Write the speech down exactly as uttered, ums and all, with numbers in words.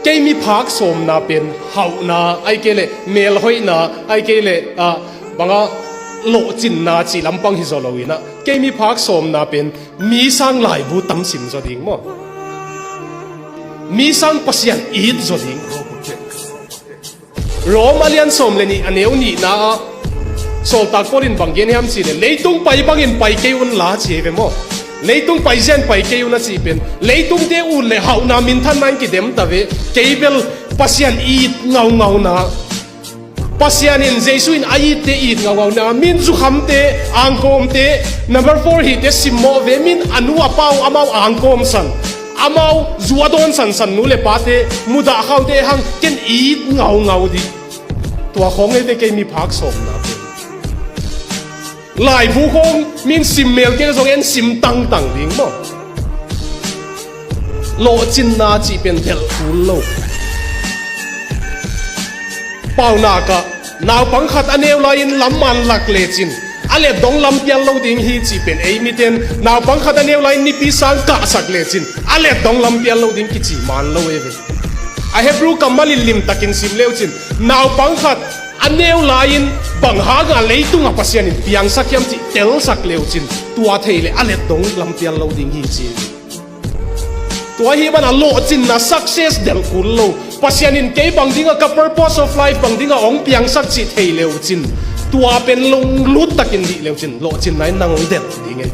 Kei miphak sawmna pen hauhna, ahih kei leh melhoihna, ahih kei leh, ah, banga lawhcinna cih lampang hi zaw lo in ah, kei miphak sawmna pen mi sang laibu tam sim zaw ding maw? Mi sang Pasian it zaw ding. Rom a lian sawm le nih a neu nihna ah Sawltak Paul in bang gen hiam cih leh, leitung pai bangin pai kei unla ci hi ve maw? Leitung paizia in pai kei un a cih pen, leitungte ut le hauhna minthanna in kidem ta ve. Kei bel Pasian it ngaungauna, Pasian in Jesu in a itte it ngaungauna, min zukhamte, angkawmte, number four hihte simmawh ve, min a nu a pa uh amau angkawmsan, amau zu a dawnsansan nu le pate, mudah khaute hang ken it ngaungau dih. Tua khawng ei ve kei miphak sawmna pen. Laibu khawng min sim mel kei zong en sim tangtang ding maw? Lawhcinna cih pen delh kul lo. Paunak ah naupang khat a neu lai-in lam man lak lecin a let dong lam pial lo ding hi cih pen, ei miten naupang khat a neu lai-in nipi sang kahsak lecin a let dong lam pial lo ding kici man lo ei ve. A Hebrew kammal in limtakin sim leucin, naupang khat a neu lai-in bang hanga leitungah Pasian in piangsak hiam cih telsak leucin, tua thei leh a let dong lam pial lo ding hi ci. Tua hi banah lawhcinna success delh kul lo. Pasian in kei bang dingah ka purpose of life bang dingah hong piangsak cih thei leucin, tua pen lunglut takin dih leucin lawhcinna in nang hong delh ding ei.